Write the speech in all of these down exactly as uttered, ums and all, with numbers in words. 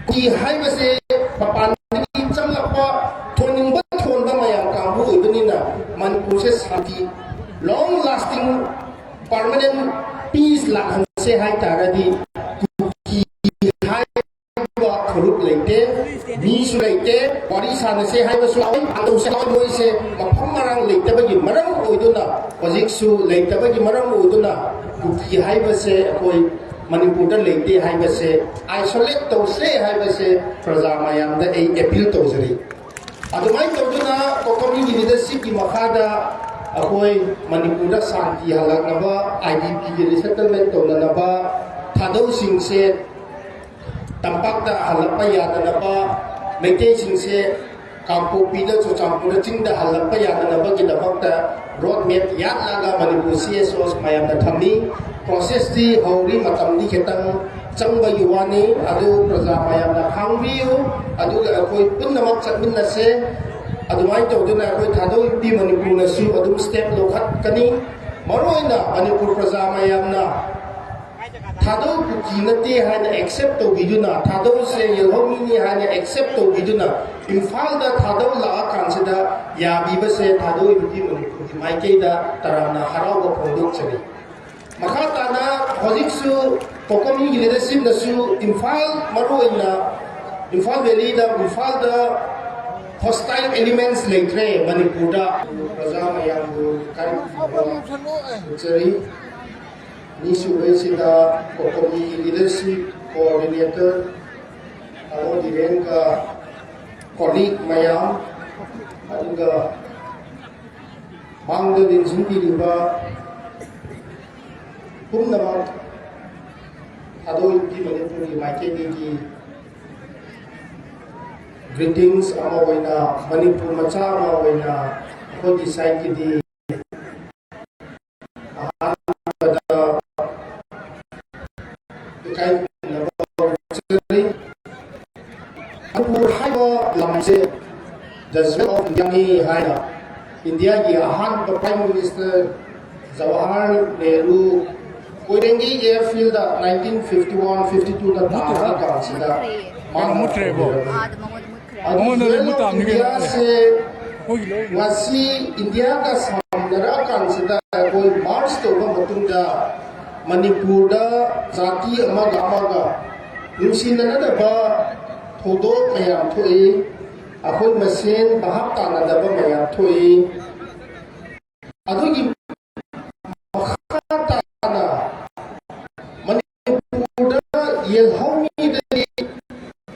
ꯀꯨꯀꯤ ꯍꯥꯏꯕꯁꯦ ꯃꯄꯥꯟꯗꯒꯤ ꯆꯪꯂꯛꯄ ꯊꯣꯟꯅꯤꯡꯕ ꯊꯣꯟꯕ ꯃꯌꯥꯝ ꯀꯥꯡꯕꯨ ꯑꯣꯏꯕꯅꯤꯅ ꯃꯅꯤꯄꯨꯔꯁꯦ ꯁꯥꯟꯇꯤ, long lasting, permanent peace ꯂꯥꯛꯍꯟꯁꯦ ꯍꯥꯏꯇꯥꯔꯗꯤ ꯀꯨꯀꯤ ꯍꯥꯏꯕ ꯐꯨꯔꯨꯞ ꯂꯩꯇꯦ, ꯃꯤꯁꯨ ꯂꯩꯇꯦ, ꯋꯥꯔꯤ ꯁꯥꯟꯅꯁꯦ ꯍꯥꯏꯕꯁꯨ ꯂꯥꯛꯑꯣꯏ, ꯇꯧꯁꯦ ꯂꯥꯛꯑꯣꯏ꯫ ꯃꯣꯏꯁꯦ ꯃꯐꯝ ꯃꯔꯥꯡ ꯂꯩꯇꯕꯒꯤ ꯃꯔꯝ ꯑꯣꯏꯗꯨꯅ, ꯍꯧꯖꯤꯛꯁꯨ ꯂꯩꯇꯕꯒꯤ ꯃꯔꯝ ꯑꯣꯏꯗꯨꯅ ꯀꯨꯀꯤ ꯍꯥꯏꯕꯁꯦ ꯑꯩꯈꯣꯏ ꯃꯅꯤꯄꯨꯔꯗ ꯂꯩꯇꯦ ꯍꯥꯏꯕꯁꯦ, isolate ꯇꯧꯁꯦ ꯍꯥꯏꯕꯁꯦ ꯄ꯭ꯔꯖꯥ ꯃꯌꯥꯝꯗ ꯑꯩ ꯑꯦꯄꯤꯜ ꯇꯧꯖꯔꯤ꯫ ꯑꯗꯨꯃꯥꯏꯅ ꯇꯧꯗꯨꯅ ꯀꯣꯀꯣꯃꯤꯒꯤ ꯂꯤꯗꯔꯁꯤꯞꯀꯤ ꯃꯈꯥꯗ ꯑꯩꯈꯣꯏ ꯃꯅꯤꯄꯨꯔꯗ ꯁꯥꯟꯇꯤ ꯍꯜꯂꯛꯅꯕ, ꯑꯥꯏ ꯗꯤ ꯄꯤꯒꯤ ꯔꯤꯁꯦꯇꯜꯃꯦꯟ ꯇꯧꯅꯅꯕ, ꯊꯥꯗꯧꯁꯤꯡꯁꯦ ꯇꯝꯄꯥꯛꯇ ꯍꯜꯂꯛꯄ ꯌꯥꯗꯅꯕ, ꯃꯩꯇꯩꯁꯤꯡꯁꯦ ꯀꯥꯡꯄꯣꯛꯄꯤꯗ, ꯆꯨꯔꯆꯥꯟꯄꯨꯔꯗ, ꯆꯤꯡꯗ ꯍꯜꯂꯛꯄ ꯌꯥꯗꯅꯕꯒꯤꯗꯃꯛꯇ ꯔꯣꯗ ꯃꯦꯞ ꯌꯥꯠꯂꯒ ꯃꯅꯤꯄꯨꯔ ꯁꯤ ꯑꯦꯁ ꯑꯣꯁ ꯃꯌꯥꯝꯅ ꯊꯝꯃꯤ꯫ ꯄ꯭ꯔꯣꯁꯦꯁꯇꯤ ꯍꯧꯔꯤ, ꯃꯇꯝꯗꯤ ꯈꯤꯇꯪ ꯆꯪꯕꯒꯤ ꯋꯥꯅꯤ, ꯑꯗꯨ ꯄ꯭ꯔꯖꯥ ꯃꯌꯥꯝꯅ ꯈꯪꯕꯤꯌꯨ, ꯑꯗꯨꯒ ꯑꯩꯈꯣꯏ ꯄꯨꯝꯅꯃꯛ ꯆꯠꯃꯤꯟꯅꯁꯦ꯫ ꯑꯗꯨꯃꯥꯏꯅ ꯇꯧꯗꯨꯅ ꯑꯩꯈꯣꯏ ꯊꯥꯗꯧ ꯏꯝꯄꯤ ꯃꯅꯤꯄꯨꯔꯅꯁꯨ ꯑꯗꯨꯝ ꯁ꯭ꯇꯦꯞ ꯂꯧꯈꯠꯀꯅꯤ꯫ ꯃꯔꯨꯑꯣꯏꯅ ꯃꯅꯤꯄꯨꯔ ꯄ꯭ꯔꯖꯥ ꯃꯌꯥꯝꯅ ꯊꯥꯗꯧ ꯀꯨꯀꯤ ꯅꯠꯇꯦ ꯍꯥꯏꯅ ꯑꯦꯛꯁꯦꯞ ꯇꯧꯕꯤꯗꯨꯅ, ꯊꯥꯗꯧꯁꯦ ꯌꯦꯜꯍꯧꯃꯤꯅꯤ ꯍꯥꯏꯅ ꯑꯦꯛꯁꯦꯞ ꯇꯧꯕꯤꯗꯨꯅ, ꯏꯝꯐꯥꯜꯗ ꯊꯥꯗꯧ ꯂꯥꯛꯑꯀꯥꯟꯁꯤꯗ ꯌꯥꯕꯤꯕꯁꯦ ꯊꯥꯗꯧ ꯏꯝꯄꯤ ꯃꯅꯤꯄꯨꯔꯒꯤ ꯃꯥꯏꯀꯩꯗ ꯇꯔꯥꯝꯅ ꯍꯔꯥꯎꯕ ꯐꯣꯡꯗꯣꯛꯆꯔꯤ꯫ ꯃꯈꯥ ꯇꯥꯅ ꯍꯧꯖꯤꯛꯁꯨ ꯀꯣꯀꯣꯃꯤꯒꯤ ꯂꯤꯗꯔꯁꯤꯞꯅꯁꯨ ꯏꯝꯐꯥꯜ, ꯃꯔꯨꯑꯣꯏꯅ ꯏꯝꯐꯥꯜ ꯚꯦꯂꯤꯗ, ꯏꯝꯐꯥꯜꯗ ꯍꯣꯁꯇꯥꯏꯜ ꯑꯦꯂꯤꯃꯦꯟꯠꯁ ꯂꯩꯇ꯭ꯔꯦ ꯃꯅꯤꯄꯨꯔꯗ꯫ ꯄ꯭ꯔꯖꯥ ꯃꯌꯥꯝꯕꯨ ꯏꯀꯥꯏ ꯈꯨꯝꯅꯕ ꯎꯠꯆꯔꯤ꯫ ꯑꯅꯤꯁꯨꯕꯁꯤꯗ ꯀꯣꯀꯣꯃꯤꯒꯤ ꯂꯤꯗꯔꯁꯤꯞ ꯀꯣꯑꯣꯔꯗꯤꯅꯦꯇꯔ ꯇꯥꯃꯣ ꯙꯤꯔꯦꯟꯒ ꯀꯣꯂꯤꯛ ꯃꯌꯥꯝ, ꯑꯗꯨꯒ ꯃꯥꯡꯗ ꯂꯦꯡꯁꯤꯟꯕꯤꯔꯤꯕ ꯄꯨꯝꯅꯃꯛ ꯊꯥꯗꯣꯛ ꯏꯝꯄꯤ ꯃꯅꯤꯄꯨꯔꯒꯤ ꯃꯥꯏꯀꯩꯗꯒꯤ ꯒ꯭ꯔꯤꯇꯤꯡꯁ ꯑꯃ ꯑꯣꯏꯅ, ꯃꯅꯤꯄꯨꯔ ꯃꯆꯥ ꯑꯃ ꯑꯣꯏꯅ ꯑꯩꯈꯣꯏꯒꯤ ꯁꯥꯏꯠꯀꯤꯗꯤ ꯑꯍꯥꯟꯕꯗ ꯏꯀꯥꯏ ꯈꯨꯝꯅꯕ ꯐꯥꯎꯖꯔꯤ꯫ ꯃꯅꯤꯄꯨꯔ ꯍꯥꯏꯕ ꯂꯝꯁꯦ the Jewel of India ꯅꯤ ꯍꯥꯏꯅ ꯏꯟꯗꯤꯌꯥꯒꯤ ꯑꯍꯥꯟꯕ prime minister Jawahar Nehru Koirengei airfield nineteen fifty one fifty ꯇꯨꯗ ꯇꯥꯔꯀꯥꯟꯁꯤꯗ ꯃꯥꯅ ꯃꯨꯠꯈ꯭ꯔꯦꯕꯣ꯫ ꯑꯗꯨ ꯃꯉꯣꯟꯗ ꯃꯨꯠꯈ꯭ꯔꯦ꯫ ꯑꯗꯨ ꯑꯩꯉꯣꯟꯗ ꯂꯣꯏ ꯃꯨꯠ ꯇꯥꯕꯅꯤ ꯀꯩꯅꯣ꯫ ꯏꯟꯗꯤꯌꯥꯁꯦ ꯑꯩꯈꯣꯏꯒꯤ ꯂꯣꯏ ꯃꯨꯠ- ꯉꯁꯤ ꯏꯟꯗꯤꯌꯥꯒ ꯁꯝꯅꯔꯛꯑꯀꯥꯟꯁꯤꯗ ꯑꯩꯈꯣꯏ ꯃꯥꯔꯆ ꯇꯧꯕ ꯃꯇꯨꯡꯗ ꯃꯅꯤꯄꯨꯔꯗ ꯖꯥꯇꯤ ꯑꯃꯒ ꯑꯃꯒ ꯅꯨꯡꯁꯤꯅꯅꯗꯕ ꯊꯧꯗꯣꯛ ꯃꯌꯥꯝ ꯊꯣꯛꯏ꯫ ꯑꯩꯈꯣꯏ ꯃꯁꯦꯟ ꯚꯥꯞ ꯇꯥꯅꯗꯕ ꯃꯌꯥꯝ ꯊꯣꯛꯏ꯫ ꯑꯗꯨꯒꯤ ꯃꯈꯥ ꯇꯥꯅ ꯃꯅꯤꯄꯨꯔꯗ ꯌꯦꯜꯍꯧꯃꯤꯗꯒꯤ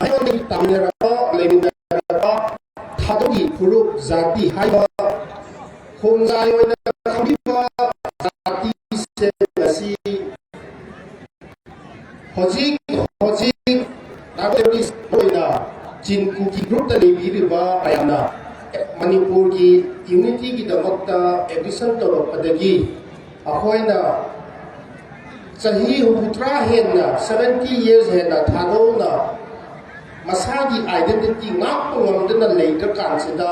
ꯑꯩꯉꯣꯟꯗꯒꯤ ꯇꯥꯃꯤꯟꯅꯔꯛꯄ, ꯂꯩꯃꯤꯟꯅꯔꯛꯄ ꯊꯥꯗꯣꯛꯀꯤ ꯐꯨꯔꯨꯞ ꯖꯥꯇꯤ ꯍꯥꯏꯕ ꯈꯣꯡꯖꯥꯏ ꯑꯣꯏꯅ ꯈꯪꯕꯤꯕ ꯖꯥꯇꯤꯁꯦ ꯉꯁꯤ ꯍꯧꯖꯤꯛ ꯍꯧꯖꯤꯛ ꯇꯦꯔꯣꯔꯤꯁ ꯑꯣꯏꯅ ꯆꯤꯟ ꯀꯨꯀꯤ ꯒ꯭ꯔꯨꯞꯇ ꯂꯩꯕꯤꯔꯤꯕ ꯃꯌꯥꯝꯅ ꯃꯅꯤꯄꯨꯔꯒꯤ ꯌꯨꯅꯤꯇꯤꯒꯤꯗꯃꯛꯇ ꯑꯦꯗꯤꯁꯟ ꯇꯧꯔꯛꯄꯗꯒꯤ ꯑꯩꯈꯣꯏꯅ ꯆꯍꯤ ꯍꯨꯝꯐꯨꯇꯔꯥ ꯍꯦꯟꯅ, ꯁꯚꯦꯟꯇꯤ ꯌꯔꯁ ꯍꯦꯟꯅ ꯊꯥꯗꯣꯛꯅ ꯃꯁꯥꯒꯤ ꯑꯥꯏꯗꯦꯟꯇꯤꯇꯤ ꯉꯥꯛꯄ ꯉꯝꯗꯅ ꯂꯩꯇ꯭ꯔꯀꯥꯟꯁꯤꯗ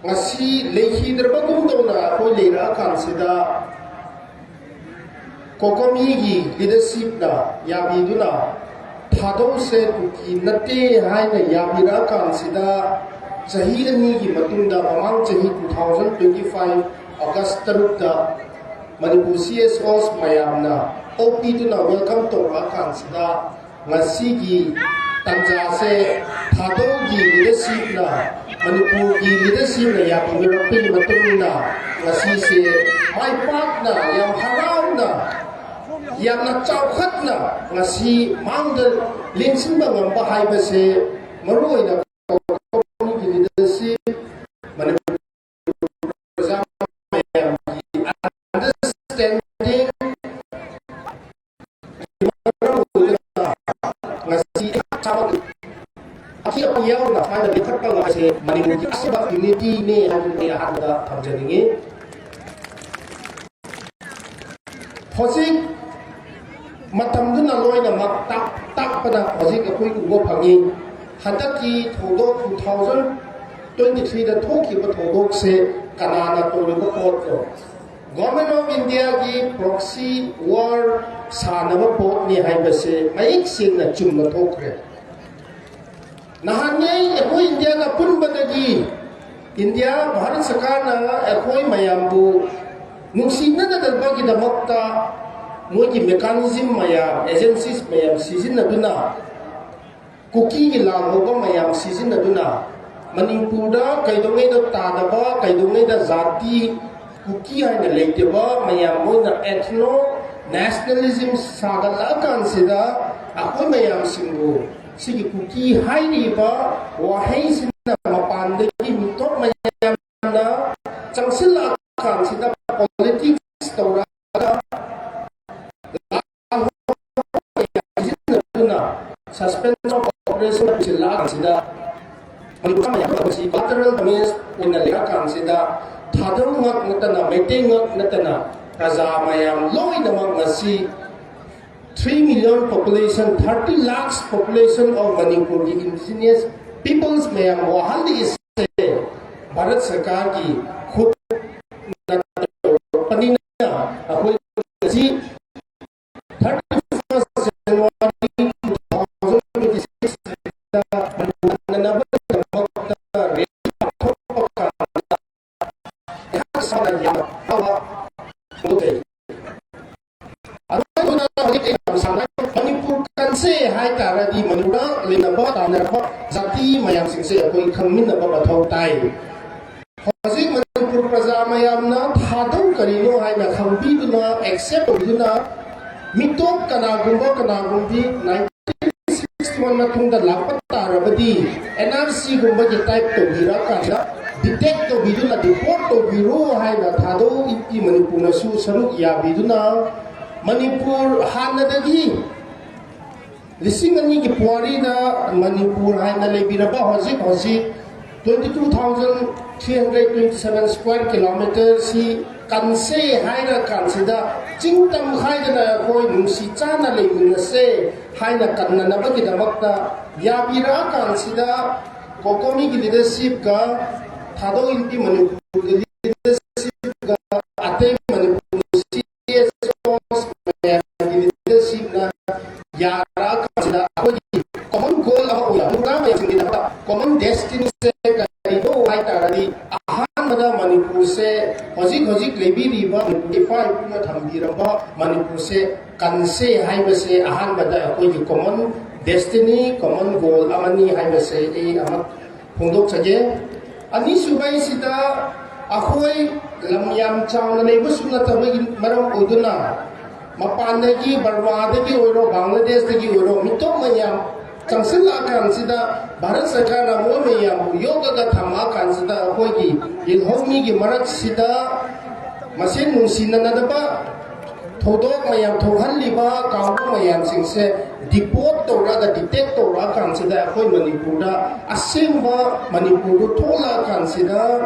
ꯉꯁꯤ ꯂꯩꯈꯤꯗ꯭ꯔꯕꯒꯨꯝ ꯇꯧꯅ ꯑꯩꯈꯣꯏ ꯂꯩꯔꯛꯑꯀꯥꯟꯁꯤꯗ ꯀꯣꯀꯣꯃꯤꯒꯤ ꯂꯤꯗꯔꯁꯤꯞꯅ ꯌꯥꯕꯤꯗꯨꯅ ꯊꯥꯗꯧꯁꯦ ꯀꯨꯀꯤ ꯅꯠꯇꯦ ꯍꯥꯏꯅ ꯌꯥꯕꯤꯔꯛꯑꯀꯥꯟꯁꯤꯗ ꯆꯍꯤ ꯑꯅꯤꯒꯤ ꯃꯇꯨꯡꯗ ꯃꯃꯥꯡ ꯆꯍꯤ two thousand twenty five August ꯇꯔꯨꯛꯇ ꯃꯅꯤꯄꯨꯔ ꯁꯤ ꯑꯦꯁ ꯑꯣꯁ ꯃꯌꯥꯝꯅ ꯑꯣꯛꯄꯤꯗꯨꯅ ꯋꯦꯜꯀꯝ ꯇꯧꯔꯛꯑꯀꯥꯟꯁꯤꯗ ꯉꯁꯤꯒꯤ ꯇꯥꯟꯖꯥꯁꯦ ꯊꯥꯗꯧꯒꯤ ꯂꯤꯗꯔꯁꯤꯞꯅ, ꯃꯅꯤꯄꯨꯔꯒꯤ ꯂꯤꯗꯔꯁꯤꯞꯅ ꯌꯥꯕꯤꯔꯛꯄꯒꯤ ꯃꯇꯨꯡ ꯏꯟꯅ ꯉꯁꯤꯁꯦ ꯃꯥꯏ ꯄꯥꯛꯅ, ꯌꯥꯝ ꯍꯔꯥꯎꯅ, ꯌꯥꯝꯅ ꯆꯥꯎꯈꯠꯅ ꯉꯁꯤ ꯃꯥꯡꯗ ꯂꯦꯡꯁꯤꯟꯕ ꯉꯝꯕ ꯍꯥꯏꯕꯁꯦ ꯃꯔꯨꯑꯣꯏꯅ ꯀꯣꯀꯣꯃꯤꯒꯤ ꯂꯤꯗꯔꯁꯤꯞ, ꯃꯅꯤꯄꯨꯔ ꯄ꯭ꯔꯖꯥ ꯃꯌꯥꯝꯒꯤ ꯑꯟꯗꯔꯁ꯭ꯇꯦꯟꯗꯤꯡ ꯃꯔꯝ ꯑꯣꯏꯗꯨꯅ ꯉꯁꯤ ꯑꯀꯤ ꯑꯄꯧ ꯌꯥꯎꯅ ꯁꯨꯃꯥꯏꯅ ꯂꯤꯡꯈꯠꯄ ꯉꯝꯕꯁꯦ ꯃꯅꯤꯄꯨꯔꯒꯤ ꯑꯁꯤꯕ ꯌꯨꯅꯤꯇꯤꯅꯦ ꯍꯥꯏꯕꯗꯨ ꯑꯩ ꯑꯍꯥꯟꯕꯗ ꯊꯝꯖꯅꯤꯡꯉꯤ꯫ ꯍꯧꯖꯤꯛ ꯃꯇꯝꯗꯨꯅ ꯂꯣꯏꯅꯃꯛ ꯇꯥꯛ-, ꯇꯥꯛꯄꯗ ꯍꯧꯖꯤꯛ ꯑꯩꯈꯣꯏ ꯎꯕ ꯐꯪꯉꯤ꯫ ꯍꯟꯗꯛꯀꯤ ꯊꯧꯗꯣꯛ, ꯇꯨ ꯊꯥꯎꯖꯟ ꯇ꯭ꯋꯦꯟꯇꯤ ꯊ꯭ꯔꯤꯗ ꯊꯣꯛꯈꯤꯕ ꯊꯧꯗꯣꯛꯁꯦ ꯀꯅꯥꯅ ꯇꯧꯔꯤꯕ ꯄꯣꯠꯅꯣ? Government of Indiaꯒꯤ proxy war ꯁꯥꯟꯅꯕ ꯄꯣꯠꯅꯤ ꯍꯥꯏꯕꯁꯦ ꯃꯌꯦꯛ ꯁꯦꯡꯅ ꯆꯨꯝꯅ ꯊꯣꯛꯈ꯭ꯔꯦ꯫ ꯅꯍꯥꯟꯉꯩ ꯑꯩꯈꯣꯏ ꯏꯟꯗꯤꯌꯥꯒ ꯄꯨꯟꯕꯗꯒꯤ ꯏꯟꯗꯤꯌꯥ ꯚꯥꯔꯠ ꯁꯔꯀꯥꯔꯅ ꯑꯩꯈꯣꯏ ꯃꯌꯥꯝꯕꯨ ꯅꯨꯡꯁꯤꯅꯗꯅꯕꯒꯤꯗꯃꯛꯇ ꯃꯣꯏꯒꯤ mechanism ꯃꯌꯥꯝ, agencies ꯃꯌꯥꯝ ꯁꯤꯖꯤꯟꯅꯗꯨꯅ, ꯀꯨꯀꯤꯒꯤ ꯂꯥꯜꯍꯧꯕ ꯃꯌꯥꯝ ꯁꯤꯖꯤꯟꯅꯗꯨꯅ ꯃꯅꯤꯄꯨꯔꯗ ꯀꯩꯗꯧꯉꯩꯗ ꯇꯥꯗꯕ, ꯀꯩꯗꯧꯉꯩꯗ ꯖꯥꯇꯤ ꯀꯨꯀꯤ ꯍꯥꯏꯅ ꯂꯩꯇꯕ ꯃꯌꯥꯝ ꯃꯣꯏꯅ ethno nationalism ꯁꯥꯒꯠꯂꯛꯑꯀꯥꯟꯁꯤꯗ ꯑꯩꯈꯣꯏ ꯃꯌꯥꯝꯁꯤꯡꯕꯨ ꯁꯤꯒꯤ ꯀꯨꯀꯤ ꯍꯥꯏꯔꯤꯕ ꯋꯥꯍꯩꯁꯤꯅ ꯃꯄꯥꯟꯗꯒꯤ ꯃꯤꯇꯣꯞ ꯃꯌꯥꯝꯅ ꯆꯪꯁꯤꯜꯂꯛꯑꯀꯥꯟꯁꯤꯗ politics ꯇꯧꯔꯒ ꯁꯤꯖꯤꯟꯅꯗꯨꯅ suspension of operation ꯂꯥꯛꯁꯤꯗ ꯃꯅꯤꯄꯨꯔ ꯃꯌꯥꯝ ꯑꯁꯤ collateral damage ꯑꯣꯏꯅ ꯂꯩꯔꯀꯥꯟꯁꯤꯗ ꯊꯥꯗꯧ ꯉꯛ ꯅꯠꯇꯅ, ꯃꯩꯇꯩ ꯉꯛ ꯅꯠꯇꯅ ꯄ꯭ꯔꯖꯥ ꯃꯌꯥꯝ ꯂꯣꯏꯅꯃꯛ ꯉꯁꯤ three million population, thirty lakhs population of ꯃꯅꯤꯄꯨꯔꯒꯤ indigenous peoples ꯃꯌꯥꯝ ꯋꯥꯍꯜꯂꯤꯁꯦ ꯚꯥꯔꯠ ꯁꯔꯀꯥꯔꯒꯤ ꯈꯨꯠꯅ ꯇꯧꯔꯛꯄꯅꯤꯅ ꯑꯩꯈꯣꯏ ꯉꯁꯤ thirty first January two thousand twenty six ꯅꯪꯅꯅꯕꯒꯤꯗꯃꯛꯇ rally ꯄꯥꯡꯊꯣꯛꯄ ꯀꯥꯟꯗ ꯑꯩꯍꯥꯛ ꯏꯁꯥꯅ ꯌꯥꯝꯅ ꯍꯔꯥꯎꯕ ꯐꯣꯡꯗꯣꯛꯆꯩ꯫ ꯑꯗꯨꯅ ꯍꯧꯖꯤꯛ ꯑꯩ ꯌꯥꯝ ꯁꯥꯟꯅ ꯃꯅꯤꯄꯨꯔ ꯀꯟꯁꯦ ꯍꯥꯏ ꯇꯥꯔꯗꯤ ꯃꯅꯤꯄꯨꯔꯗ ꯂꯩꯅꯕ ꯇꯥꯟꯅꯔꯛꯄ ꯖꯥꯇꯤ ꯃꯌꯥꯝꯁꯤꯡꯁꯦ ꯑꯩꯈꯣꯏ ꯈꯪꯃꯤꯟꯅꯕ ꯃꯊꯧ ꯇꯥꯏ꯫ ꯍꯧꯖꯤꯛ ꯃꯅꯤꯄꯨꯔ ꯄ꯭ꯔꯖꯥ ꯃꯌꯥꯝꯅ ꯊꯥꯗꯧ ꯀꯔꯤꯅꯣ ꯍꯥꯏꯅ ꯈꯪꯕꯤꯗꯨꯅ, accept ꯇꯧꯕꯤꯗꯨꯅ, ꯃꯤꯇꯣꯞ ꯀꯅꯥꯒꯨꯝꯕ ꯀꯅꯥꯒꯨꯝꯕꯤ nineteen sixty one ꯃꯇꯨꯡꯗ ꯂꯥꯛꯄ ꯇꯥꯔꯕꯗꯤ NRC ꯒꯨꯝꯕꯒꯤ type ꯇꯧꯕꯤꯔꯀꯥꯟꯗ detect ꯇꯧꯕꯤꯗꯨꯅ deport ꯇꯧꯕꯤꯔꯣ ꯍꯥꯏꯅ ꯊꯥꯗꯧ ꯏꯟꯇꯤ ꯃꯅꯤꯄꯨꯔꯅꯁꯨ ꯁꯔꯨꯛ ꯌꯥꯕꯤꯗꯨꯅ ꯃꯅꯤꯄꯨꯔ ꯍꯥꯟꯅꯗꯒꯤ ꯂꯤꯁꯤꯡ ꯑꯅꯤꯒꯤ ꯄꯨꯋꯥꯔꯤꯗ ꯃꯅꯤꯄꯨꯔ ꯍꯥꯏꯅ ꯂꯩꯕꯤꯔꯕ ꯍꯧꯖꯤꯛ ꯍꯧꯖꯤꯛ twenty two thousand three hundred twenty seven square kilometer ꯁꯤ ꯀꯟꯁꯦ ꯍꯥꯏꯔ ꯀꯥꯟꯁꯤꯗ ꯆꯤꯡ ꯇꯝ ꯈꯥꯏꯗꯅ ꯑꯩꯈꯣꯏ ꯅꯨꯡꯁꯤ ꯆꯥꯅ ꯂꯩꯃꯤꯟꯅꯁꯦ ꯍꯥꯏꯅ ꯀꯟꯅꯅꯕꯒꯤꯗꯃꯛꯇ ꯌꯥꯕꯤꯔꯛꯑ ꯀꯥꯟꯁꯤꯗ ꯀꯣꯀꯣꯃꯤꯒꯤ leadership ꯀ ꯊꯥꯗꯧ ꯏꯟꯇꯤ ꯃꯅꯤꯄꯨꯔꯒꯤ leadership ꯀ ꯑꯇꯩ ꯃꯇꯥꯡꯁꯤꯗ ꯑꯩꯈꯣꯏꯒꯤ common goal ꯑꯃ ꯑꯣꯏꯅ ꯄ꯭ꯔꯣꯒ꯭ꯔꯥꯝ ꯃꯌꯥꯝꯁꯤꯡꯒꯤꯗꯃꯛꯇ common destiny ꯁꯦ ꯀꯔꯤꯅꯣ ꯍꯥꯏ ꯇꯥꯔꯗꯤ, ꯑꯍꯥꯟꯕꯗ ꯃꯅꯤꯄꯨꯔꯁꯦ ꯍꯧꯖꯤꯛ ꯍꯧꯖꯤꯛ ꯂꯩꯕꯤꯔꯤꯕ ꯃꯅꯤꯄꯨꯔ ꯏꯄꯥ ꯏꯄꯨꯅ ꯊꯝꯕꯤꯔꯝꯕ ꯃꯅꯤꯄꯨꯔꯁꯦ ꯀꯟꯁꯦ ꯍꯥꯏꯕꯁꯦ ꯑꯍꯥꯟꯕꯗ ꯑꯩꯈꯣꯏꯒꯤ common destiny, common goal ꯑꯃꯅꯤ ꯍꯥꯏꯕꯁꯦ ꯑꯩ ꯑꯃ ꯐꯣꯡꯗꯣꯛꯆꯒꯦ꯫ ꯑꯅꯤꯁꯨꯕꯩꯁꯤꯗ ꯑꯩꯈꯣꯏ ꯂꯝ ꯌꯥꯝ ꯆꯥꯎꯅ ꯂꯩꯕꯁꯨ ꯅꯠꯇꯕꯒꯤ ꯃꯔꯝ ꯑꯣꯏꯗꯨꯅ ꯃꯄꯥꯟꯗꯒꯤ, ꯕꯔꯃꯥꯗꯒꯤ ꯑꯣꯏꯔꯣ, ꯕꯪꯒ꯭ꯂꯥꯗꯦꯁꯇꯒꯤ ꯑꯣꯏꯔꯣ, ꯃꯤꯇꯣꯞ ꯃꯌꯥꯝ ꯆꯪꯁꯤꯜꯂꯛꯑꯀꯥꯟꯁꯤꯗ ꯚꯥꯔꯠ ꯁꯔꯀꯥꯔꯅ ꯃꯣꯏ ꯃꯌꯥꯝꯕꯨ ꯌꯣꯛꯂꯒ ꯊꯝꯃꯛꯑꯀꯥꯟꯁꯤꯗ ꯑꯩꯈꯣꯏꯒꯤ ꯌꯦꯜꯍꯧꯃꯤꯒꯤ ꯃꯔꯛꯁꯤꯗ ꯃꯁꯦꯟ ꯅꯨꯡꯁꯤꯅꯅꯗꯕ ꯊꯧꯗꯣꯛ ꯃꯌꯥꯝ ꯊꯣꯛꯍꯜꯂꯤꯕ ꯀꯥꯡꯕꯨ ꯃꯌꯥꯝꯁꯤꯡꯁꯦ deport ꯇꯧꯔꯒ, detect ꯇꯧꯔꯛꯑꯀꯥꯟꯁꯤꯗ ꯑꯩꯈꯣꯏ ꯃꯅꯤꯄꯨꯔꯗ ꯑꯁꯦꯡꯕ ꯃꯅꯤꯄꯨꯔꯗꯨ ꯊꯣꯛꯂꯛꯑꯀꯥꯟꯁꯤꯗ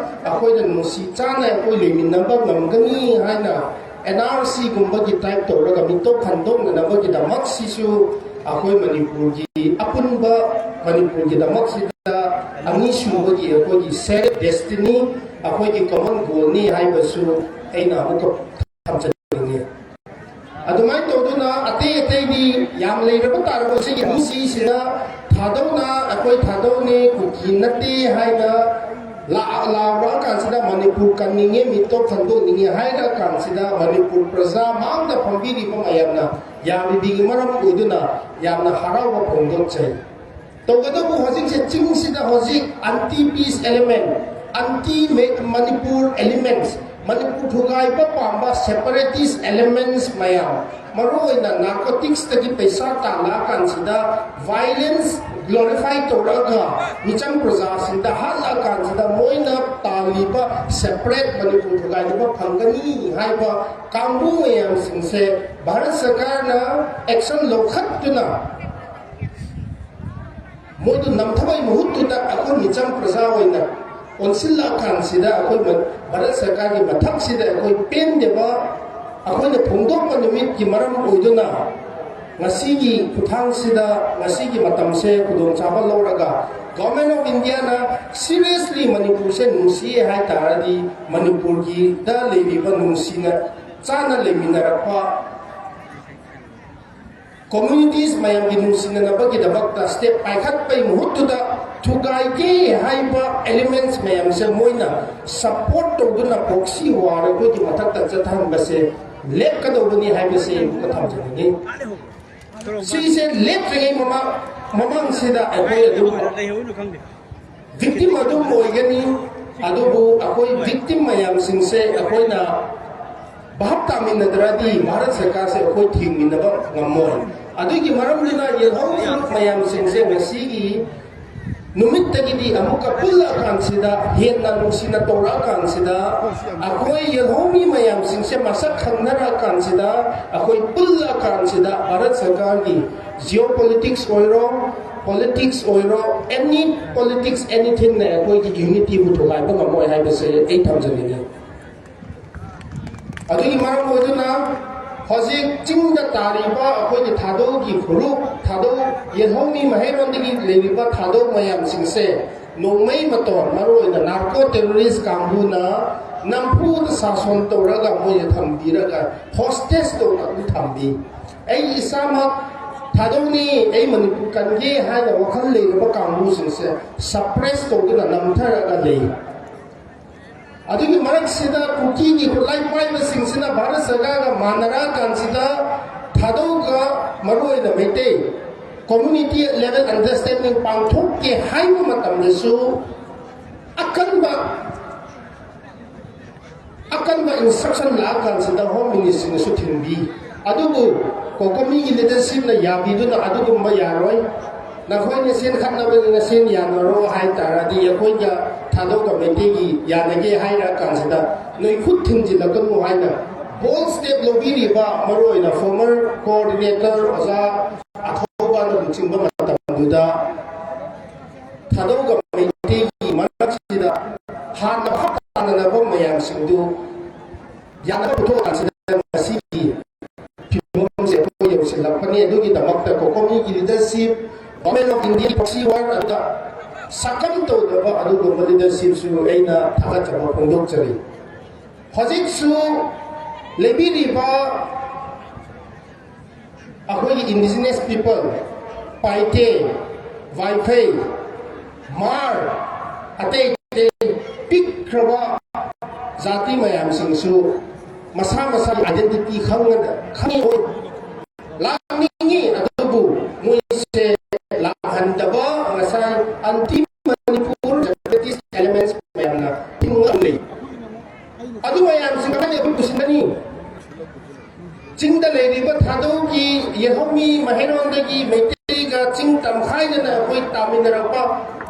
ꯑꯩꯈꯣꯏꯅ ꯅꯨꯡꯁꯤ ꯆꯥꯟꯅ ꯑꯩꯈꯣꯏ ꯂꯩꯃꯤꯟꯅꯕ ꯉꯝꯒꯅꯤ ꯍꯥꯏꯅ N R C ꯒꯨꯝꯕꯒꯤ type ꯇꯧꯔꯒ ꯃꯤꯇꯣꯞ ꯈꯟꯗꯣꯛꯅꯅꯕꯒꯤꯗꯃꯛꯁꯤꯁꯨ ꯑꯩꯈꯣꯏ ꯃꯅꯤꯄꯨꯔꯒꯤ ꯑꯄꯨꯟꯕ ꯃꯅꯤꯄꯨꯔꯒꯤꯗꯃꯛꯁꯤꯗ ꯑꯅꯤꯁꯨꯕꯒꯤ ꯑꯩꯈꯣꯏꯒꯤ shared destiny, ꯑꯩꯈꯣꯏꯒꯤ common goal ꯅꯤ ꯍꯥꯏꯕꯁꯨ ꯑꯩꯅ ꯑꯃꯨꯛꯀ ꯊꯝꯖꯅꯤꯡꯉꯤ꯫ ꯑꯗꯨꯃꯥꯏꯅ ꯇꯧꯗꯨꯅ ꯑꯇꯩ ꯑꯇꯩꯗꯤ ꯌꯥꯝ ꯂꯩꯔꯕ ꯇꯥꯔꯒꯁꯨ ꯁꯤꯒꯤ ꯃꯤꯁꯤꯁꯤꯗ ꯊꯥꯗꯧꯅ ꯑꯩꯈꯣꯏ ꯊꯥꯗꯧꯅꯤ, ꯀꯨꯀꯤ ꯅꯠꯇꯦ ꯍꯥꯏꯅ ꯂꯥ-, ꯂꯥꯎꯔꯛꯑꯀꯥꯟꯁꯤꯗ ꯃꯅꯤꯄꯨꯔ ꯀꯟꯅꯤꯡꯉꯦ, ꯃꯤꯇꯣꯞ ꯈꯟꯗꯣꯛꯅꯤꯡꯉꯦ ꯍꯥꯏꯔ ꯀꯥꯟꯁꯤꯗ ꯃꯅꯤꯄꯨꯔ ꯄ꯭ꯔꯖꯥ ꯃꯥꯡꯗ ꯐꯝꯕꯤꯔꯤꯕ ꯃꯌꯥꯝꯅ ꯌꯥꯔꯤꯕꯤꯒꯤ ꯃꯔꯝ ꯑꯣꯏꯗꯨꯅ ꯌꯥꯝꯅ ꯍꯔꯥꯎꯕ ꯐꯣꯡꯗꯣꯛꯆꯩ꯫ ꯇꯧꯕꯇꯕꯨ ꯍꯧꯖꯤꯛꯁꯦ ꯆꯤꯡꯁꯤꯗ ꯍꯧꯖꯤꯛ anti peace element, anti Manipur elements, Manipur ꯊꯨꯒꯥꯏꯕ ꯄꯥꯝꯕ separatist elements ꯃꯌꯥꯝ, ꯃꯔꯨꯑꯣꯏꯅ narcotics ꯇꯒꯤ ꯄꯩꯁꯥ ꯇꯥꯜꯂꯛꯑꯀꯥꯟꯁꯤꯗ violence glorify ꯇꯧꯔꯛꯑꯒ ꯃꯤꯆꯝ ꯄ꯭ꯔꯖꯥꯁꯤꯡꯗ ꯍꯥꯠꯂꯛꯑꯀꯥꯟꯁꯤꯗ ꯃꯣꯏꯅ ꯇꯥꯜꯂꯤꯕ separate ꯃꯅꯤꯄꯨꯔ ꯊꯨꯒꯥꯏꯅꯕ ꯐꯪꯒꯅꯤ ꯍꯥꯏꯕ ꯀꯥꯡꯕꯨ ꯃꯌꯥꯝꯁꯤꯡꯁꯦ ꯚꯥꯔꯠ ꯁꯔꯀꯥꯔꯅ action ꯂꯧꯈꯠꯇꯨꯅ ꯃꯣꯏꯗꯨ ꯅꯝꯊꯕꯒꯤ ꯃꯍꯨꯠꯇꯨꯗ ꯑꯩꯈꯣꯏ ꯃꯤꯆꯝ ꯄ꯭ꯔꯖꯥ ꯑꯣꯏꯅ ꯑꯣꯟꯁꯤꯜꯂꯛꯑꯀꯥꯟꯁꯤꯗ ꯑꯩꯈꯣꯏ ꯃ-, ꯚꯥꯔꯠ ꯁꯔꯀꯥꯔꯒꯤ ꯃꯊꯛꯁꯤꯗ ꯑꯩꯈꯣꯏ ꯄꯦꯟꯗꯕ, ꯑꯩꯈꯣꯏꯅ ꯐꯣꯡꯗꯣꯛꯄ ꯅꯨꯃꯤꯠꯀꯤ ꯃꯔꯝ ꯑꯣꯏꯗꯨꯅ ꯉꯁꯤꯒꯤ ꯈꯨꯊꯥꯡꯁꯤꯗ, ꯉꯁꯤꯒꯤ ꯃꯇꯝꯁꯦ ꯈꯨꯗꯣꯡꯆꯥꯕ ꯂꯧꯔꯒ Government of India ꯅ seriously ꯃꯅꯤꯄꯨꯔꯁꯦ ꯅꯨꯡꯁꯤꯌꯦ ꯍꯥꯏ ꯇꯥꯔꯗꯤ ꯃꯅꯤꯄꯨꯔꯒꯤꯗ ꯂꯩꯔꯤꯕ ꯅꯨꯡꯁꯤꯅ ꯆꯥꯟꯅ ꯂꯩꯃꯤꯟꯅꯔꯛꯄ ꯀꯝꯃ꯭ꯌꯨꯅꯤꯇꯤꯁ ꯃꯌꯥꯝꯒꯤ ꯅꯨꯡꯁꯤꯅꯅꯕꯒꯤꯗꯃꯛꯇ ꯁ꯭ꯇꯦꯞ ꯄꯥꯏꯈꯠꯄꯒꯤ ꯃꯍꯨꯠꯇꯨꯗ ꯊꯨꯒꯥꯏꯒꯦ ꯍꯥꯏꯕ ꯑꯦꯂꯤꯃꯦꯟꯠꯁ ꯃꯌꯥꯝꯁꯦ ꯃꯣꯏꯅ ꯁꯄꯣꯔꯠ ꯇꯧꯗꯨꯅ ꯄ꯭ꯔꯣꯛꯁꯤ ꯋꯥꯔ ꯑꯩꯈꯣꯏꯒꯤ ꯃꯊꯛꯇ ꯆꯠꯊꯍꯟꯕꯁꯦ ꯂꯦꯞꯀꯗꯧꯕꯅꯤ ꯍꯥꯏꯕꯁꯦ ꯑꯃꯨꯛꯀ ꯊꯝꯖꯅꯤꯡꯉꯤ꯫ ꯁꯤꯁꯦ ꯂꯦꯞꯇ꯭ꯔꯤꯉꯩ ꯃꯃꯥꯡ ꯃꯃꯥꯡꯁꯤꯗ ꯑꯩꯈꯣꯏ ꯑꯗꯨꯝ ꯚꯤꯛꯇꯤꯝ ꯑꯗꯨꯝ ꯑꯣꯏꯒꯅꯤ꯫ ꯑꯗꯨꯕꯨ ꯑꯩꯈꯣꯏ ꯚꯤꯛꯇꯤꯝ ꯃꯌꯥꯝꯁꯤꯡꯁꯦ ꯑꯩꯈꯣꯏꯅ ꯚꯥꯞ ꯇꯥꯃꯤꯟꯅꯗ꯭ꯔꯗꯤ ꯚꯥꯔꯠ ꯁꯔꯀꯥꯔꯁꯦ ꯑꯩꯈꯣꯏ ꯊꯤꯡꯃꯤꯟꯅꯕ ꯉꯝꯃꯣꯏ꯫ ꯑꯗꯨꯒꯤ ꯃꯔꯝꯗꯨꯅ ꯌꯦꯜꯍꯧ ꯐꯨꯔꯨꯞ ꯃꯌꯥꯝꯁꯤꯡꯁꯦ ꯉꯁꯤꯒꯤ ꯅꯨꯃꯤꯠꯇꯒꯤꯗꯤ ꯑꯃꯨꯛꯀ ꯄꯨꯜꯂꯛꯑꯀꯥꯟꯁꯤꯗ, ꯍꯦꯟꯅ ꯅꯨꯡꯁꯤꯅ ꯇꯧꯔꯛꯑꯀꯥꯟꯁꯤꯗ, ꯑꯩꯈꯣꯏ ꯌꯦꯜꯍꯧꯃꯤ ꯃꯌꯥꯝꯁꯤꯡꯁꯦ ꯃꯁꯛ ꯈꯪꯅꯔꯛꯑꯀꯥꯟꯁꯤꯗ, ꯑꯩꯈꯣꯏ ꯄꯨꯜꯂꯛꯑꯀꯥꯟꯁꯤꯗ ꯚꯥꯔꯠ ꯁꯔꯀꯥꯔꯒꯤ ꯖꯤꯑꯣ ꯄꯣꯂꯤꯇꯤꯛꯁ ꯑꯣꯏꯔꯣ, ꯄꯣꯂꯤꯇꯤꯛꯁ ꯑꯣꯏꯔꯣ, ꯑꯦꯅꯤ ꯄꯣꯂꯤꯇꯤꯛꯁ ꯑꯦꯅꯤꯊꯤꯡꯅ ꯑꯩꯈꯣꯏꯒꯤ ꯌꯨꯅꯤꯇꯤꯕꯨ ꯊꯨꯒꯥꯏꯕ ꯉꯝꯃꯣꯏ ꯍꯥꯏꯕꯁꯦ ꯑꯩ ꯊꯝꯖꯅꯤꯡꯉꯤ꯫ ꯑꯗꯨꯒꯤ ꯃꯔꯝ ꯑꯣꯏꯗꯨꯅ ꯍꯧꯖꯤꯛ ꯆꯤꯡꯗ ꯇꯥꯔꯤꯕ ꯑꯩꯈꯣꯏꯒꯤ ꯊꯥꯗꯧꯒꯤ ꯐꯨꯔꯨꯞ, ꯊꯥꯗꯧ ꯌꯦꯜꯍꯧꯃꯤ ꯃꯍꯩꯔꯣꯟꯗꯒꯤ ꯂꯩꯔꯤꯕ ꯊꯥꯗꯧ ꯃꯌꯥꯝꯁꯤꯡꯁꯦ ꯅꯣꯡꯃꯩ ꯃꯇꯣꯟ, ꯃꯔꯨꯑꯣꯏꯅ ꯅꯥꯔꯀꯣ ꯇꯦꯔꯣꯔꯤꯁ ꯀꯥꯡꯕꯨꯅ ꯅꯝꯐꯨꯗ ꯁꯥꯁꯣꯟ ꯇꯧꯔꯒ ꯃꯣꯏꯅ ꯊꯝꯕꯤꯔꯒ ꯍꯣꯁꯇꯦꯖ ꯇꯧꯅ ꯑꯗꯨꯝ ꯊꯝꯕꯤ꯫ ꯑꯩ ꯏꯁꯥꯃꯛ ꯊꯥꯗꯧꯅꯤ, ꯑꯩ ꯃꯅꯤꯄꯨꯔ ꯀꯟꯒꯦ ꯍꯥꯏꯅ ꯋꯥꯈꯜ ꯂꯩꯔꯕ ꯀꯥꯡꯕꯨꯁꯤꯡꯁꯦ ꯁꯄ꯭ꯔꯦꯁ ꯇꯧꯗꯨꯅ ꯅꯝꯊꯔꯒ ꯂꯩ꯫ ꯑꯗꯨꯒꯤ ꯃꯔꯛꯁꯤꯗ ꯀꯨꯀꯤꯒꯤ ꯈꯨꯠꯂꯥꯏ ꯄꯥꯏꯕꯁꯤꯡꯁꯤꯅ ꯚꯥꯔꯠ ꯁꯔꯀꯥꯔꯒ ꯃꯥꯟꯅꯔꯛꯑꯀꯥꯟꯁꯤꯗ ꯊꯥꯗꯧꯒ ꯃꯔꯨꯑꯣꯏꯅ ꯃꯩꯇꯩ ꯀꯝꯃ꯭ꯌꯨꯅꯤꯇꯤ ꯂꯦꯚꯦꯜ ꯑꯟꯗꯔꯁ꯭ꯇꯦꯟꯗꯤꯡ ꯄꯥꯡꯊꯣꯛꯀꯦ ꯍꯥꯏꯕ ꯃꯇꯝꯗꯁꯨ ꯑꯀꯟꯕ ꯑꯀꯟꯕ ꯏꯟꯁꯇ꯭ꯔꯛꯁꯟ ꯂꯥꯛꯑꯀꯥꯟꯁꯤꯗ ꯍꯣꯝ ꯃꯤꯅꯤꯁꯇ꯭ꯔꯤꯅꯁꯨ ꯊꯤꯡꯕꯤ꯫ ꯑꯗꯨꯕꯨ ꯀꯣꯀꯣꯃꯤꯒꯤ ꯂꯤꯗꯔꯁꯤꯞꯅ ꯌꯥꯕꯤꯗꯨꯅ ꯑꯗꯨꯒꯨꯝꯕ ꯌꯥꯔꯣꯏ, ꯅꯈꯣꯏ ꯅꯁꯦꯟ ꯈꯠꯅꯕꯅꯤ, ꯅꯁꯦꯟ ꯌꯥꯅꯔꯣ ꯍꯥꯏ ꯇꯥꯔꯗꯤ ꯑꯩꯈꯣꯏꯒ ꯊꯥꯗꯧꯒ ꯃꯩꯇꯩꯒꯤ ꯌꯥꯅꯒꯦ ꯍꯥꯏꯔ ꯀꯥꯟꯁꯤꯗ ꯅꯣꯏ ꯈꯨꯠ ꯊꯤꯡꯖꯤꯜꯂꯛꯀꯅꯨ ꯍꯥꯏꯅ ꯕꯣꯜ ꯁ꯭ꯇꯦꯞ ꯂꯧꯕꯤꯔꯤꯕ ꯃꯔꯨꯑꯣꯏꯅ ꯐꯣꯔꯃꯔ ꯀꯣꯑꯣꯔꯗꯤꯅꯦꯇꯔ ꯑꯣꯖꯥ ꯑꯊꯧꯕꯅꯆꯤꯡꯕ ꯃꯇꯝꯗꯨꯗ ꯊꯥꯗꯧꯒ ꯃꯩꯇꯩꯒꯤ ꯃꯔꯛꯁꯤꯗ ꯍꯥꯟꯅ ꯚꯥꯞ ꯇꯥꯅꯅꯕ ꯃꯌꯥꯝꯁꯤꯡꯗꯨ ꯌꯥꯅꯕ ꯄꯨꯊꯣꯛꯑꯀꯥꯟꯁꯤꯗ ꯉꯁꯤꯒꯤ ꯐꯤꯕꯝꯁꯦ ꯑꯩꯈꯣꯏ ꯌꯧꯁꯤꯜꯂꯛꯄꯅꯤ꯫ ꯑꯗꯨꯒꯤꯗꯃꯛꯇ ꯀꯣꯀꯣꯃꯤꯒꯤ ꯂꯤꯗꯔꯁꯤꯞ, ꯒꯣꯔꯃꯦꯟ ꯑꯣꯐ ꯏꯟꯗꯤꯌꯥꯒꯤ ꯄ꯭ꯔꯣꯛꯁꯤ ꯋꯥꯔ ꯑꯗꯨꯗ ꯁꯛꯀꯝ ꯇꯧꯗꯕ ꯑꯗꯨꯒꯨꯝꯕ ꯂꯤꯗꯔꯁꯤꯞꯁꯨ ꯑꯩꯅ ꯊꯥꯒꯠꯆꯕ ꯐꯣꯡꯗꯣꯛꯆꯔꯤ꯫ ꯍꯧꯖꯤꯛꯁꯨ ꯂꯩꯕꯤꯔꯤꯕ ꯑꯩꯈꯣꯏꯒꯤ indigenous people, ꯄꯥꯏꯇꯦ, ꯋꯥꯏꯐꯩ, ꯃꯥꯔ, ꯑꯇꯩ ꯑꯇꯩ ꯄꯤꯛꯈ꯭ꯔꯕ ꯖꯥꯇꯤ ꯃꯌꯥꯝꯁꯤꯡꯁꯨ ꯃꯁꯥ ꯃꯁꯥꯒꯤ identity ꯈꯪꯉꯗ ꯈꯪꯉꯤ, ꯂꯥꯛꯅꯤꯡꯉꯤ, ꯑꯗꯨꯕꯨ ꯃꯣꯏꯁꯦ ꯂꯥꯛꯍꯟꯗꯕ ꯉꯁꯥꯏ anti Manipur separatist elements ꯃꯌꯥꯝꯅ ꯊꯤꯡꯉ ꯂꯩ꯫ ꯑꯗꯨ ꯃꯌꯥꯝꯁꯤ ꯀꯃꯥꯏꯅ ꯑꯩꯈꯣꯏ ꯄꯨꯁꯤꯟꯒꯅꯤ? ꯆꯤꯡꯗ ꯂꯩꯔꯤꯕ ꯊꯥꯗꯧꯒꯤ, ꯌꯦꯜꯍꯧꯃꯤ, ꯃꯍꯩꯔꯣꯟꯗꯒꯤ ꯃꯩꯇꯩꯒ ꯆꯤꯡ ꯇꯝꯈꯥꯏꯗꯅ ꯑꯩꯈꯣꯏ ꯇꯥꯃꯤꯟꯅꯔꯛꯄ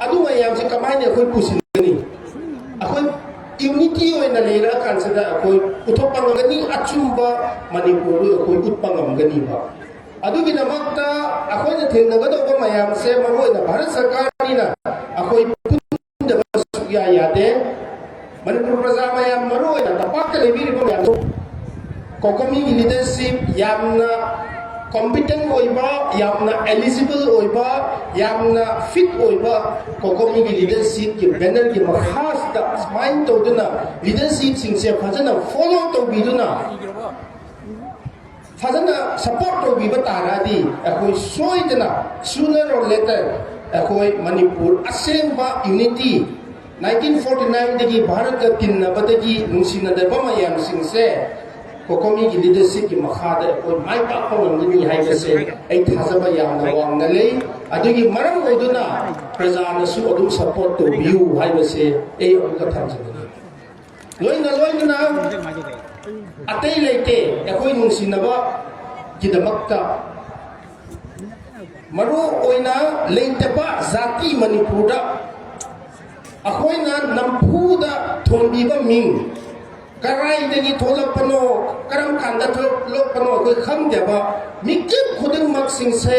ꯑꯗꯨ ꯃꯌꯥꯝꯁꯤ ꯀꯃꯥꯏꯅ ꯑꯩꯈꯣꯏ ꯄꯨꯁꯤꯟꯒꯅꯤ? ꯑꯩꯈꯣꯏ unity ꯑꯣꯏꯅ ꯂꯩꯔꯛꯑꯀꯥꯟꯁꯤꯗ ꯑꯩꯈꯣꯏ ꯎꯠꯊꯣꯛꯄ ꯉꯝꯒꯅꯤ, ꯑꯆꯨꯝꯕ ꯃꯅꯤꯄꯨꯔꯗꯨ ꯑꯩꯈꯣꯏ ꯎꯠꯄ ꯉꯝꯒꯅꯤꯕ꯫ ꯑꯗꯨꯒꯤꯗꯃꯛꯇ ꯑꯩꯈꯣꯏꯅ ꯊꯦꯡꯅꯒꯗꯧꯕ ꯃꯌꯥꯝꯁꯦ, ꯃꯔꯨꯑꯣꯏꯅ ꯚꯥꯔꯠ ꯁꯔꯀꯥꯔꯅꯤꯅ ꯑꯩꯈꯣꯏ ꯄꯨꯟꯗꯕ ꯁꯨꯛꯌꯥ ꯌꯥꯗꯦ꯫ ꯃꯅꯤꯄꯨꯔ ꯄ꯭ꯔꯖꯥ ꯃꯌꯥꯝ, ꯃꯔꯨꯑꯣꯏꯅ ꯇꯝꯄꯥꯛꯇ ꯂꯩꯕꯤꯔꯤꯕ ꯃꯌꯥꯝꯗꯣ, ꯀꯣꯀꯣꯃꯤꯒꯤ leadership ꯌꯥꯝꯅ competent ꯑꯣꯏꯕ, ꯌꯥꯝꯅ eligible ꯑꯣꯏꯕ, ꯌꯥꯝꯅ fit ꯑꯣꯏꯕ ꯀꯣꯀꯣꯃꯤꯒꯤ leadershipꯀꯤ bannerꯒꯤ ꯃꯈꯥꯁꯤꯗ ꯁꯨꯃꯥꯏꯅ ꯇꯧꯗꯨꯅ leadershipꯁꯤꯡꯁꯦ ꯐꯖꯅ follow ꯇꯧꯕꯤꯗꯨꯅ, ꯐꯖꯅ support ꯇꯧꯕꯤꯕ ꯇꯥꯔꯒꯗꯤ, ꯑꯩꯈꯣꯏ ꯁꯣꯏꯗꯅ sooner or later ꯑꯩꯈꯣꯏ ꯃꯅꯤꯄꯨꯔ ꯑꯁꯦꯡꯕ unity, nineteen forty nineꯗꯒꯤ ꯚꯥꯔꯠꯀ ꯇꯤꯟꯅꯕꯗꯒꯤ ꯅꯨꯡꯁꯤꯅꯗꯕ ꯃꯌꯥꯝꯁꯤꯡꯁꯦ ꯀꯣꯀꯣꯃꯤꯒꯤ leadershipꯀꯤ ꯃꯈꯥꯗ ꯑꯩꯈꯣꯏ ꯃꯥꯏ ꯄꯥꯛꯄ ꯉꯝꯒꯅꯤ ꯍꯥꯏꯕꯁꯦ ꯑꯩ ꯊꯥꯖꯕ ꯌꯥꯝꯅ ꯋꯥꯡꯅ ꯂꯩ꯫ ꯑꯗꯨꯒꯤ ꯃꯔꯝ ꯑꯣꯏꯗꯨꯅ ꯄ꯭ꯔꯖꯥꯅꯁꯨ ꯑꯗꯨꯝ support ꯇꯧꯕꯤꯌꯨ ꯍꯥꯏꯕꯁꯦ ꯑꯩ ꯑꯃꯨꯛꯀ ꯊꯝꯖꯒꯦ꯫ ꯂꯣꯏꯅ ꯂꯣꯏꯅꯅ ꯑꯇꯩ ꯂꯩꯇꯦ, ꯑꯩꯈꯣꯏ ꯅꯨꯡꯁꯤꯅꯕꯒꯤꯗꯃꯛꯇ꯫ ꯃꯔꯨ ꯑꯣꯏꯅ ꯂꯩꯇꯕ ꯖꯥꯇꯤ ꯃꯅꯤꯄꯨꯔꯗ ꯑꯩꯈꯣꯏꯅ ꯅꯝꯐꯨꯗ ꯊꯣꯟꯕꯤꯕ ꯃꯤꯡ, ꯀꯔꯥꯏꯗꯒꯤ ꯊꯣꯛꯂꯛꯄꯅꯣ, ꯀꯔꯝ ꯀꯥꯟꯗ ꯊꯣꯛꯂꯛꯄꯅꯣ ꯑꯩꯈꯣꯏ ꯈꯪꯗꯦꯕ, ꯃꯤꯀꯨꯞ ꯈꯨꯗꯤꯡꯃꯛꯁꯤꯡꯁꯦ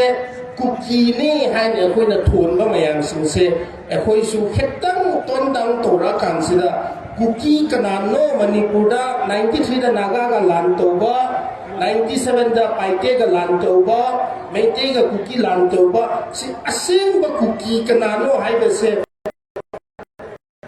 ꯀꯨꯀꯤꯅꯤ ꯍꯥꯏꯅ ꯑꯩꯈꯣꯏꯅ ꯊꯣꯟꯕ ꯃꯌꯥꯝꯁꯤꯡꯁꯦ ꯑꯩꯈꯣꯏꯁꯨ ꯈꯤꯇꯪ tone down ꯇꯧꯔꯛꯑꯀꯥꯟꯁꯤꯗ, ꯀꯨꯀꯤ ꯀꯅꯥꯅꯣ ꯃꯅꯤꯄꯨꯔꯗ ninety threeꯗ ꯅꯥꯒꯥꯒ ꯂꯥꯟ ꯇꯧꯕ, ninety sevenꯗ ꯄꯥꯏꯇꯦꯒ ꯂꯥꯟ ꯇꯧꯕ, ꯃꯩꯇꯩꯒ ꯀꯨꯀꯤ ꯂꯥꯟ ꯇꯧꯕ, ꯁꯤ ꯑꯁꯦꯡꯕ ꯀꯨꯀꯤ ꯀꯅꯥꯅꯣ ꯍꯥꯏꯕꯁꯦ